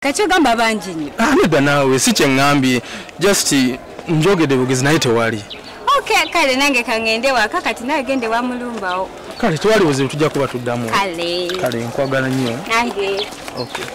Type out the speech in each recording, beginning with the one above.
Kati ogamba bangi nnyo. Nedda naawe si kye ŋŋambye, just njogedde bugezi naye tewali. Okay, kale nange kangende waka kati nawe gende wa Mulumbawo. Kale tewali buzibu, tujja kuba tuddamu. Kale. Kale nkwagala nnyo. Nange. Okay.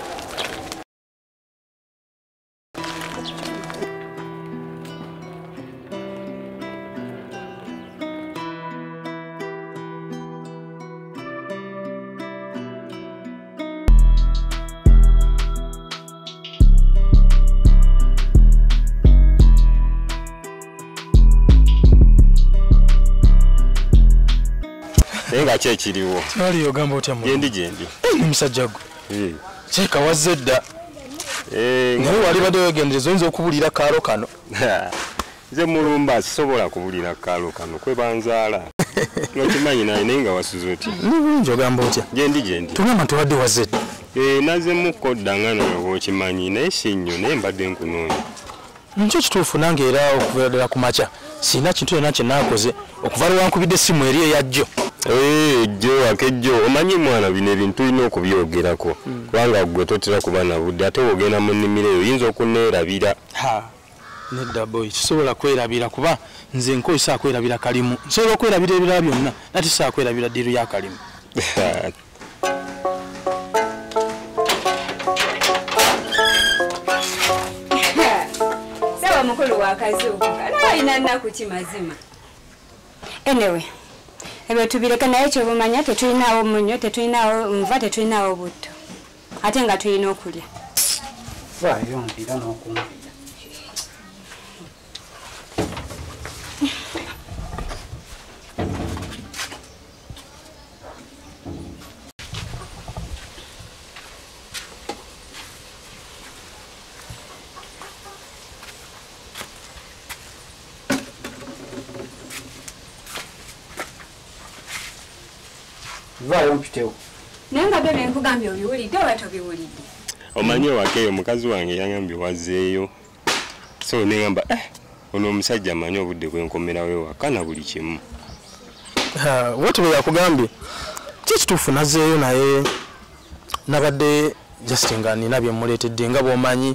Nga ki ekiriwo? Tewali ogamba otya mu. Gyendi gyendi. Ni musajja gwe. Kyeka wazze dda. Naye wali badde weegendereza oyinza okubulira kaalo kano. Nze Mulumba sisobola kubulira kaalo kano kwe banzaala. Okimanyi naye naye nga wasuze otya? Ni bulungi ogamba otya? Gyendi gyendi. Tugamba nti obadde wazze dda. Nazzeemukko dda nga nawe bw'okimanyi naye si nnyo naye mbadde nkunoonya. Nkyo kituufu nange era okuva ddala ku makya sirina kintu kyonna kye naakoze okuva lwe wankubidde essimu eri eyajjo. Ejjo akejjo omanyi mwana bino ebintu tulina okubyogerako kubanga gwe totera kuba na budde ate w'ogenda mu nnimiro eyo oyinza okunneerabira. Nedda boy, kisobola kwerabira kuba nze nkozesa kwerabira kalimu. Nsobola okwerabira ebirala byonna nate sisobola kwerabira ddiiru ya kalimu. Sawa mukulu wakazuukuka naye alina nnaku ki mazima. Anyway, ebyo tubireke naye ky'obumanya tetulinaawo munnyo, tetulinaawo nva, tetulinaawo butto. Ate nga tulina okulya. Vaayo nviira n'okunviira. Vaayo mpitewo. Naye nga byo bye nkugambye obiwulidde oba tobiwulidde? Omanyi ewaka eyo mukazi wange yangambye wazzeeyo. So ne ngamba ono omusajja amanyi obudde bwe nkomerawo ewaka na buli kimu. Wati bwe yakugambye ki kituufu nazzeeyo naye nabadde just nga nina bye mmuleetedde nga bw'omanyi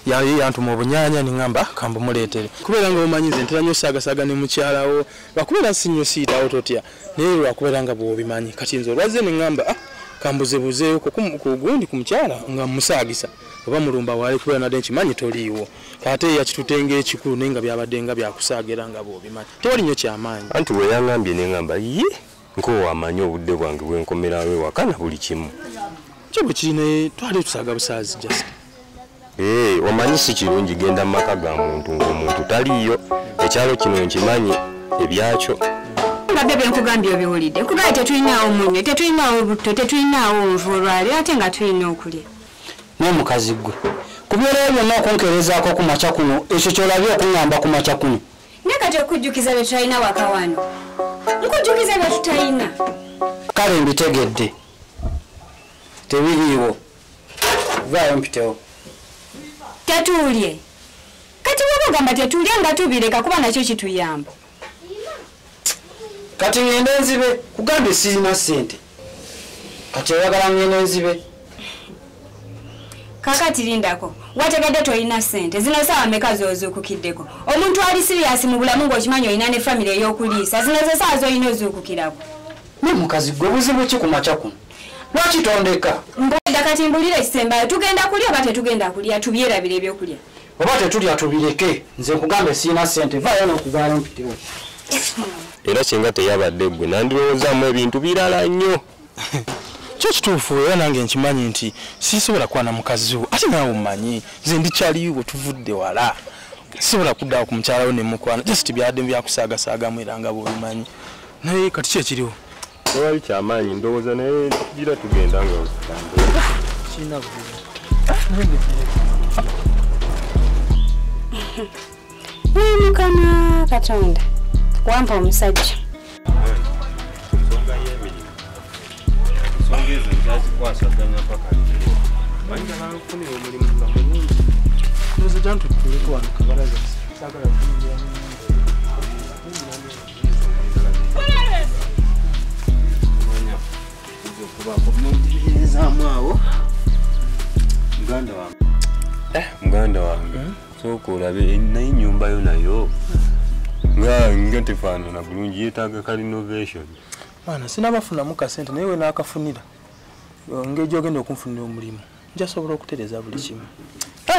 yali yantuma obunyaanya ne ŋŋamba kambumuleetere. Kubeera nga omanyi nze ntera nnyo saagasaaga ne mukyalawo lwakubeera si nnyo siyitawo totya naye lwakubeera nga bw'obimanyi kati nze olwazze ne ŋŋamba kambuzebuzeeyo ku gundi ku mukyala nga mmusaagisa oba Mulumba waali kubeera nadde nkimanyi toliiwo ate yakitutenga ekikulu naye nga byabadde nga byakusaaga era nga bw'obimanyi tewali nnyo kyamaanyi. Anti bwe yaŋŋambye ne ŋŋamba ye nkoowa amanyi obudde bwange bwe nkomerawo ewaka na buli kimu. Kyo bwe kiri naye twali tusaaga busaazi just. Omanyi si kirungi genda mu maka ga muntu ng'omuntu taliiyo. Ekyalo kino nkimanyi ebyakyo. Nga byo bye nkugambye obiwulidde. Nkugambye tetulinaawo munnyo, tetulinaawo butto, tetulinaawo nva olwaleero ate nga tulina okulya. N'omukazi gwe. Ku byolabye byonna okunkeerezaako ku makya kuno, ekyo ky'olabye okuŋŋamba ku makya kuno. Naye kati okujjukiza bye tutalina waka wano. Nkujjukiza bye tutalina. Kale mbitegedde. Tebiriiwo. Vaayo mpitewo. Tetuulye. Kati bw'oba ogamba tetuulye nga tubireka kuba nakyo kituyamba. Kati ŋŋende nzibe kugambye sirina ssente. Kati oyagala ŋŋende nzibe. Kakati lindako, wategedde tolina ssente, zino ssaawa mmeka z'ozuukukiddeko? Omuntu ali serious mu bulamu ng'okimanyi olina ne famire ey'okuliisa, zino ze ssaawa z'olina ozuukukirako. Ne mukazi gwe buzibu ki ku makya kuno? Lwaki tondeka? Mbwedda kati mbulira ekisembayo, tugenda kulya oba tetugenda kulya, tubyerabire ebyokulya. Oba tetulya tubireke, nze nkugambe sirina ssente, vaayo n'okuvaayo mpitewo. Era singa teyabadde ggwe nandirowoozaamu ebintu birala nnyo. Kyo kituufu era nange nkimanyi nti sisobola kwana mukazi wo ate naawe omumanyi nze ndikyaliwo tuvudde wala sisobola kuddawo ku mukyala wo ne mukwana just byadde byakusaagasaagamu era nga bw'obimanyi naye kati ki ekiriwo? Tewali kyamaanyi ndowooza naye tugira tugenda nga tutambula. Kirina buzibu. Mukama Katonda wampa omusajja. Ensonga y'emirimu ensonga ezo nkyazikwasaganya mpaka leero. Manyi nfunira omulimu nga mulungi. Ndowooza jantu tutuuleko wano kabalaza saagala kuyingira mu okubaako muntegeerezaamu awo muganda wange. Muganda wange sooka olabe naye ennyumba yo nayo nga tefaanana bulungi, yeetaaga ka renovation. Mwana sinabafunamu kasente naye we naakafunira engeri gy'ogenda okunfunira omulimu njasobola okutereeza buli kimu.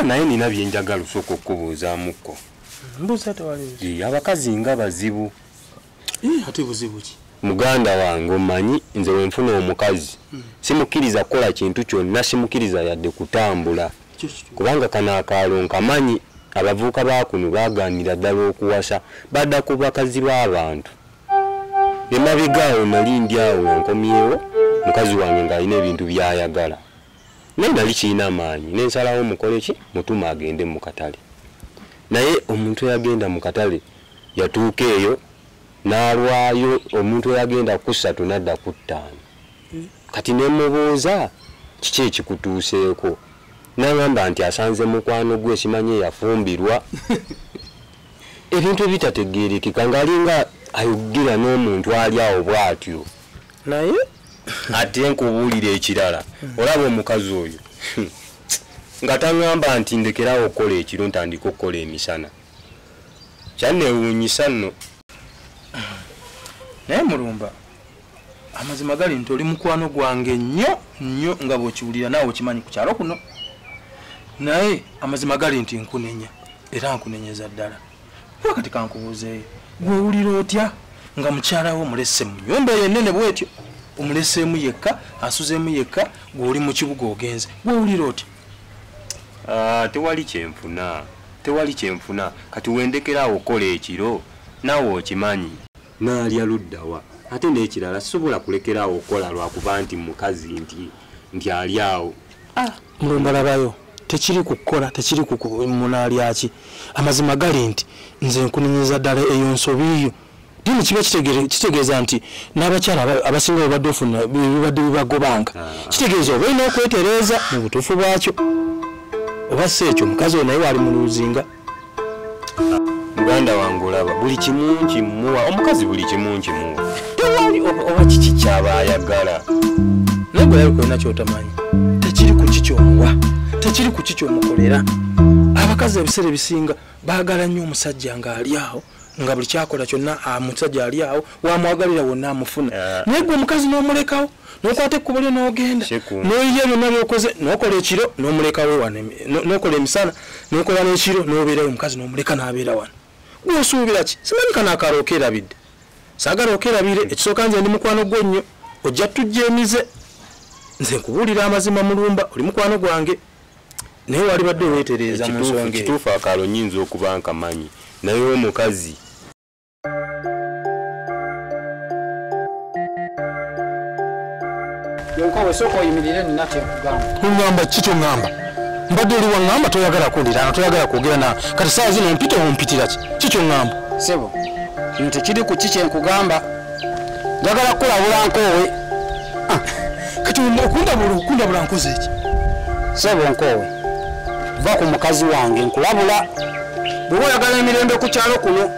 Naye nina bye njagala osooka okubuuzaamukko. Mbuuza tewali. Abakazi nga bazibu. Ate buzibu ki? Muganda wange omanyi nze wenfuna omukazi simukkiriza kukola kintu kyonna, simukkiriza yadde kutambula, kubanga kano akaalo nkamanyi abavubuka baakuno baagaanira ddala okuwasa, badda ku bakazi b'abantu. Emabega awo nali ndi awo nga nkomyewo, mukazi wange ng'alina ebintu by'ayagala, naye nali kirina amaanyi ne nsalawo mukole ki, mutume agende mu katale. Naye omuntu eyagenda mu katale yatuuka eyo n'alwayo, omuntu eyagenda ku 3 n'adda ku 5. Kati ne mubuuza kiki ekikutuuseeko, n'agamba nti asanze mukwano gwe simanyi eyafumbirwa. Ebintu ebitategeerekeka ng'alinga ayogera n'omuntu ali awo bw'atyo. Naye ate nkubuulira ekirala, olaba omukazi oyo nga taŋŋamba nti ndekerawo okukola ekiro ntandike okukola emisana, kyanneewuunyisa nno. Naye Mulumba, amazima gali nti oli mukwano gwange nnyo nnyo nga bw'okiwulira naawe okimanyi ku kyalo kuno, naye amazima gali nti nkunenya era nkunenyeza ddala. Kuba kati kankubuuzeeyo, gw'owulira otya nga mukyala wo omulese mu nnyumba eyo ennene bw'etyo, omuleseemu yekka, asuzeemu yekka, gw'oli mu kibuga ogenze, gw'owulira otya? Tewali kyenfuna, tewali kyenfuna. Kati wendekerawo okukola ekiro naawe okimanyi naalya luddawa. Ate n'ekirala sisobola kulekeraawo okukola lwakuba nti mukazi nti ali awo. Mulumba labayo, tekiri kukola, tekiri munaalyaki. Amazima gali nti nze nkunenyeza ddala eyo nsobi yo. Dini kiba kitegeeza nti n'abakyala abasinga bwe ofuna bibadde bibagobanga, kitegeeza oba olina okwetereeza mu butuufu bwakyo, oba si ekyo omukazi oyo naye waali muluuzinga. Muganda wange olaba buli kimu nkimuwa, omukazi buli kimu nkimuwa, tewali oba kiki kyaba ayagala. Naye gwe yali olina ky'otamanyi, tekiri ku ki ky'omuwa, tekiri ku ki ky'omukolera. Abakazi ebiseera ebisinga baagala nnyo omusajja ng'ali awo, nga buli kyakola kyonna omusajja ali awo wamwagalira wonna amufuna. Naye gwe omukazi n'omulekawo, n'okwata ekkubo lyo n'ogenda, n'oyiya byonna by'okoze, n'okola ekiro n'omulekawo wano, n'okola emisana, n'okola n'ekiro n'obeerayo, omukazi n'omuleka n'abeera wano. Gw'osuubira ki? Simanyi kano akaalo okeerabidde. Saagala okeerabire, ekisooka nze ndi mukwano gwo nnyo, ojja tujja emize. Nze nkubuulira amazima Mulumba, oli mukwano gwange, naye walibadde weetereeza mu nsonga eyo. Kituufu akaalo nnyinza okuba nkamanyi, naye omukazi Nkowe sooka oyimirire nina kyekugamba. Ongamba ki ky'oŋŋamba? Mbadde oli waŋŋamba toyagala kundiraana, toyagala kwogera na kati ssaawa zino ompita ompitira ki? Ki ky'oŋŋamba? Ssebo, kino tekiri ku ki kye nkugamba. Njagala kukulabula Nkoowe. Kati okundabula nkoze ki? Ssebo Nkoowe, va ku mukazi wange nkulabula. Bw'oba oyagala emirembe ku kyalo kuno,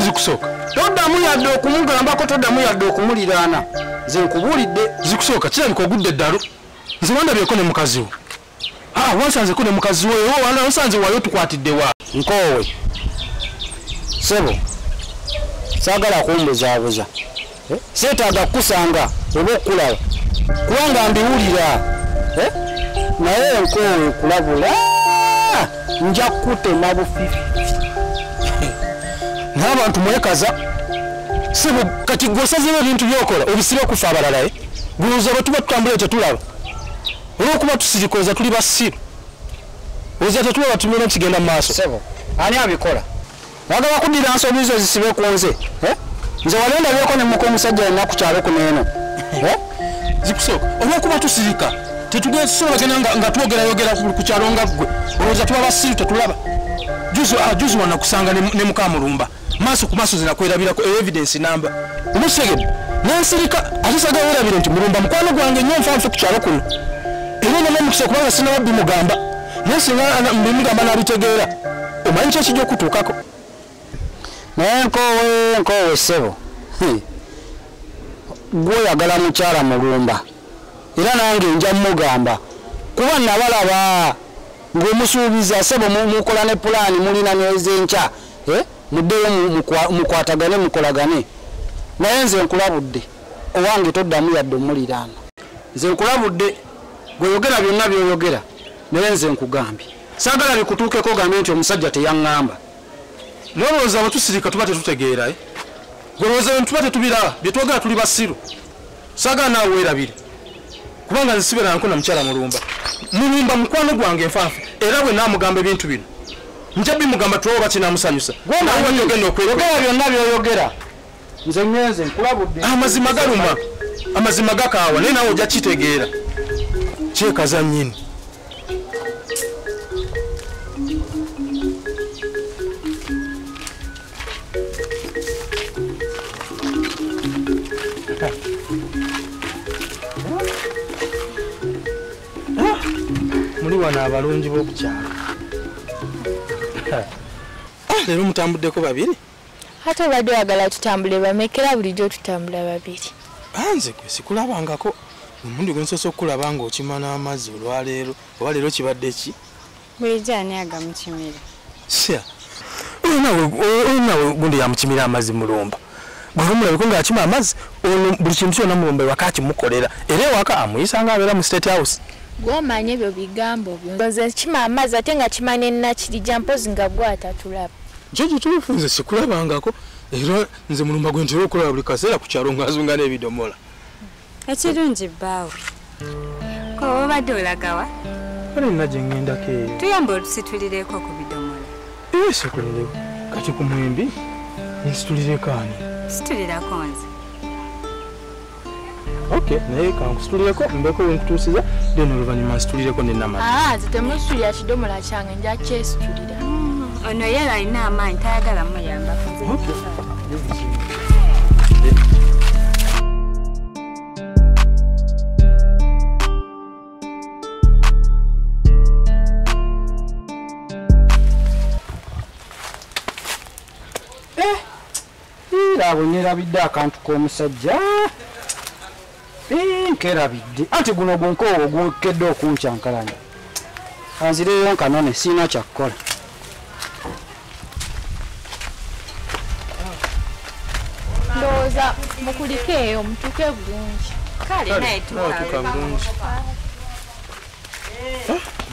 Zikusooka. Toddamu yadde okumugambako, toddamu yadde okumuliraana. Nze nkubuulidde. Zikusooka, kirabika ogudde eddalu. Nze wandabyeko ne mukazi wo. Wansanzeko ne mukazi wo, wansanze wali otukwatidde wa? Nkoowe, ssebo, saagala kumbuzaabuza. Seetaaga kukusanga oba okukulaba, kubanga mbiwulira. Naye Nkoowe nkulabula, nja kukutema bufifi. N'abantu mwekaza. Ssebo, kati gwe osazeewo ebintu by'okola obisibe okufa abalala, Gulowooza bwe tuba tutambula tetulaba. Olw'okuba tusirikooza tuli basiru. Olowooza tetulaba tumira kigenda mu maaso. Ssebo, ani abikola? Oyagala kuddira nsobi zo zisibe ku nze? Nze wali ondabyeko ne muka omusajja yenna ku kyalo kuno eno. Zikusooka, olw'okuba tusirika tetusobola genda nga twogerayogera ku kyalo nga ggwe. Olowooza tuba basiru tetulaba. Juzi wanakusanga ne muka Mulumba. Maaso ku maaso zinakwerabirako evidence namba. Omusegedde nensirika ate saagala weerabire nti Mulumba mukwano gwange nnyo nfa nfe ku kyalo kuno. Era nina omukisa kubanga sinnaba bimugamba, naye singa mbimugamba n'abitegeera, omanyi ki ekijja okutuukako. Naye Nkoowe ssebo, ggwe oyagala mukyala Mulumba, era nange nja mmugamba kuba nabalaba. Ng'omusuubiza ssebo mukola ne pulaani mulina n'ezenkya. Muddeyo mukwatagane mukolagane. Naye nze nkulabudde owange toddamu yadde omuliraano. Nze nkulabudde gweyogera byonna by'oyogera naye nze nkugambye. Saagala bikutuukeko ogambe nti omusajja teyaŋŋamba. Lowooza bwe tusirika tuba tetutegeera. Lowooza bwe tuba tetubiraba bye twogera tuli basiru. Saagala naawe weerabire. Kubanga nze sibeera na mukyala Mulumba. Mulumba mukwano gwange nfanfe era bwe naamugamba ebintu bino nja bimugamba tuloba kinaamusanyusa. Yogera byonna by'oyogera. Nze ngenze nkulabudde. Amazima galuma, amazima gakaawa naye naawe ojja kitegeera. Kyekaza nnyini. Muli wano abalungi b'okukyalo. Leero mutambuddeko babiri? Ate obadde oyagala tutambule bameka bulijjo tutambula babiri. Nze gwe sikulabangako. Omulundi gwe nsoose okukulaba ng'okima n'amazzi olwaleero oba leero kibadde ki? Bulijjo ani agamukimira? Sya. Oyo naawe gundi yamukimira amazzi Mulumba. Gwe omulabiko ng'akima amazzi ono buli kintu kyonna Mulumba ewaka akimukolera era ewaka amuyisa ng'abeera mu State House. Gw'omanya ebyo bigambo byo. Nze kima amazzi ate nga kima ne Nakirija mpozi nga gw'atatulaba. Kyo kituufu nze sikulabangako era nze Mulumba gwe ntera okulaba buli kaseera ku kyalo ng'azunga n'ebidomola. Ekirungi bbaawe. Ko obadde olagawa? Kale nina gye ŋŋendako eyo. Tuyambe otusitulireko ku bidomola. Sikulireko. Kati ku mwembi nsitulireko ani? Situlirako nze. Okay, naye kankusitulireko mbeko we nkutuusiza then oluvannyuma nsitulireko ne Namata. Nze temusitulira kidomola kyange nja kyesitulira. Ono ye alina amaanyi tayagala muyambako. Okay. Abo nnerabidde akantu k'omusajja. Nkerabidde. Anti guno gunkoowo gukedde okunkyankalanya. Kanzireyo nkanone sirina kyakukola. Ndowooza mukulike eyo mutuuke bulungi. Kale naye tuuka bulungi.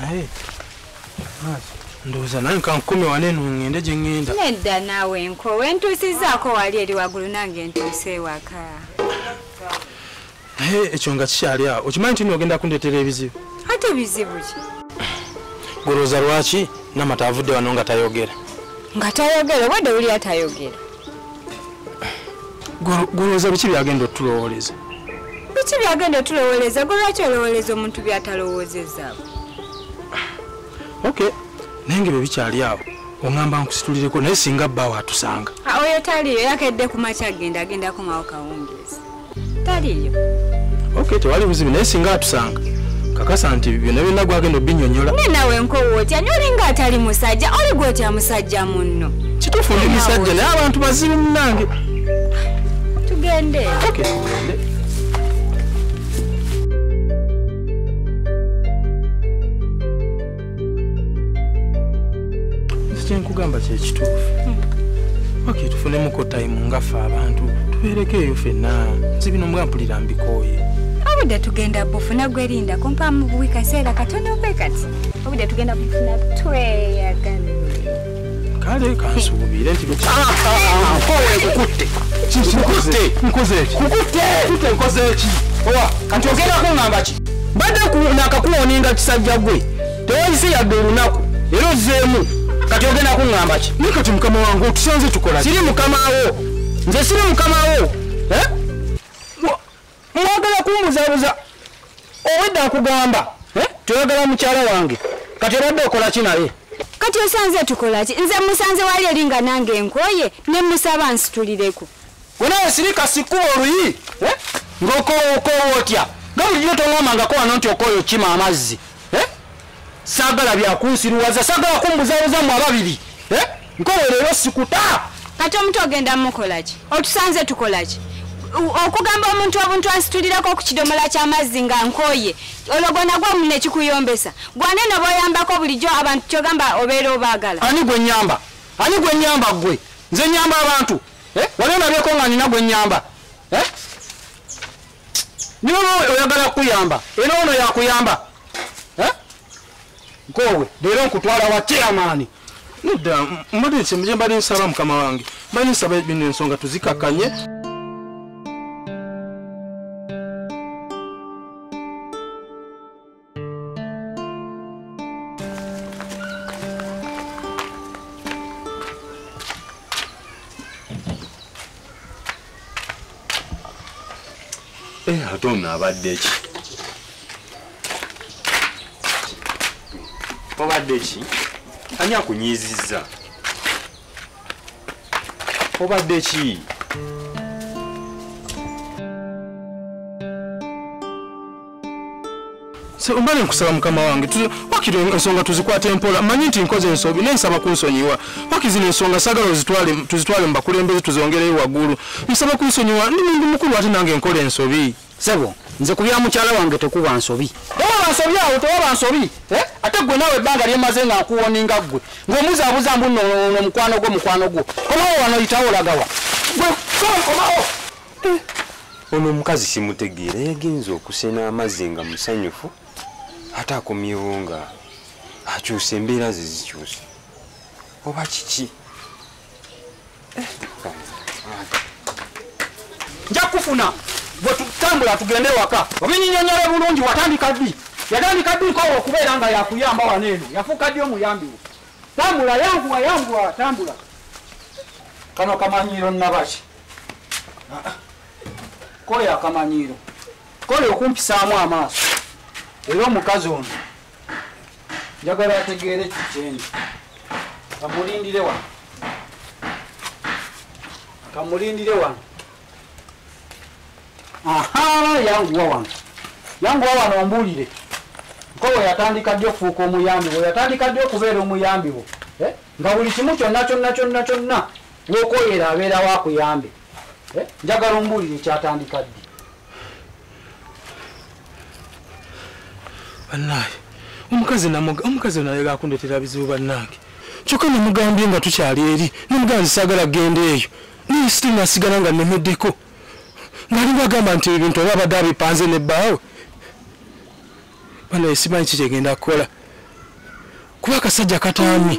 Naye ndowooza naye nkankume wano eno ŋŋende gye ŋŋenda. Nedda naawe nkoowe ntuusizzaako wali eri waggulu nange ntuuse ewaka. Naye ekyo nga kikyali awo okimanyi nti nno ogenda kundeetera ebizibu. Ate bizibu ki? Golowooza lwaki Namata avudde wano nga tayogera? Nga tayogera obwedde wulira tayogera. Golowooza biki byagenda otulowooleza? Biki byagenda otulowooleza? Gwe lwaki olowooleza omuntu by'atalowoozezzaako? Okay. Naye nga ebyo bikyali awo oŋŋamba nkusitulireko naye singa bbaawe atusanga. Oyo taliiyo yakedde ku makya agenda komawo kawungeezi. Taliiyo. Okay, tewali buzibu naye singa atusanga kakasa nti byonna byonna gwagenda obinnyonnyola. Naye naawe nkoowa otya nnyo olinga atali musajja oli gw'otya musajja munno. Kituufu ndi musajja naye abantu bazibu munnange. Tugende. Okay, tugende. Kyenkugamba kye kituufu. Okay, tufunemuko time nga ffe abantu tubeereko eyo ffenna. Nze bino mbwa mpulira mbikooye. Obudde tugenda bufuna gwerinda kumpa mu buwi kaseera katono bwe kati. Obudde tugenda bufuna tweyagale. Kale kansuubire nti nkoowe nkukutte. Nkukutte. Nkoze ki? Nkukutte. Nkutte nkoze ki? Owa kati ogenda kuŋŋamba ki? Mbadde nakakuwoninga kisajja gwe. Tewayise yadde olunaku era ozzeemu. Kati ogenda kuŋŋamba ki? Naye kati mukama wange otusanze tukola ki? Siri mukama wo. Nze siri mukama wo. Mwagala kumbuzaabuza. Obwedda nkugamba. Toyagala mukyala wange. Kati obadde okola ki naye? Kati osanze tukola ki? Nze musanze wali eri nga nange nkooye ne musaba nsitulireko. Gwe naawe sirika sikuba oluyi. Ng'okoowa otya? Nga bulijjo toŋŋambangako wano nti okooye okima amazzi. Saagala byakunsiruwaza, saagala kumbuzaabuza mmwe ababiri. Nkoowe leero sikuta. Kati omuntu ogenda mukola ki? Otusanze tukola ki? Okugamba omuntu obuntu ansitulirako ku kidomola ky'amazzi nga nkooye. Olwo gwana gwa munne kikuyombesa. Gwanene boyambako bulijjo abantu kyogamba obeera obaagala. Ani gwe nnyamba? Ani gwe nnyamba ggwe? Nze nnyamba abantu. Wali olabyeko nga nina gwe nnyamba. Niwe oyagala kuyamba. Era ono yakuyamba. Nkoowe, leero nkutwala wa chairman. Nedda, mbadde mbadde nsaba mukama wange. Mbadde nsaba bino ensonga tuzikakkanye. Ate ono abadde ki? Obadde ki? Ani akunyiizizza? Obadde ki? Mbale nkusaba mukama wange, wakiri ensonga tuzikwate mpola. Manyi nti nkoze ensobi naye nsaba kunsonyiwa. Waki zino ensonga saagala tuzitwale mu bakulembeze tuzongereyo waggulu. Nsaba kunsonyiwa, ndi muntu mukulu ate nange nkola ensobi. Sebo, nze ku bya mukyala wange tekuba nsobi. Tewaba nsobi awo, tewaba nsobi. Ate ggwe naawe ebbanga lye mmaze nga nkuwoninga ggwe. Ng'omuzaabuza mbu nno ono mukwano gwo mukwano gwo. Komawo wano yitawo olagawa. Ggwe komawo. Ono omukazi simutegeera yagenze okusena amazzi nga musanyufu ate akomyewo nga akyusa embeera ze zikyuse. Oba kiki? Nja kufuna bwe tutambula tugende waka. Obinyinyonyola bulungi watandika ddi? Yatandika ddi nkoowa okubeera nga yakuyamba wano eno? Yafuuka ddi omuyambi wo? Tambula yanguwa yanguwa tambula. Kano kamanyiiro nnabaki. Kole akamanyiiro. Kole okumpisaamu amaaso. Era omukazi ono njagala ategeere kikyendi. Kamulindire wano. Kamulindire wano. Aha, yanguwa wano. Yanguwa wano ombuulire. Nkowe yatandika ddi okufuuka omuyambi wo? Yatandika ddi okubeera omuyambi wo? Nga buli kimu kyonna kyonna kyonna kyonna w'okoyera abeerawo akuyambe. Njagala ombuulire kyatandika ddi. Bannange, omukazi naye akundetera bizibu bannange. Kyokka namugambye nga tukyali eri, namugamba saagala kugenda eyo. Naye siti nasigala nga nnemeddeko. Ng'alinga agamba nti ebintu oba abadde abipanze ne bbaawe. Bannange simanyi ki kyegenda kukola. Kuba akasajja kataamye.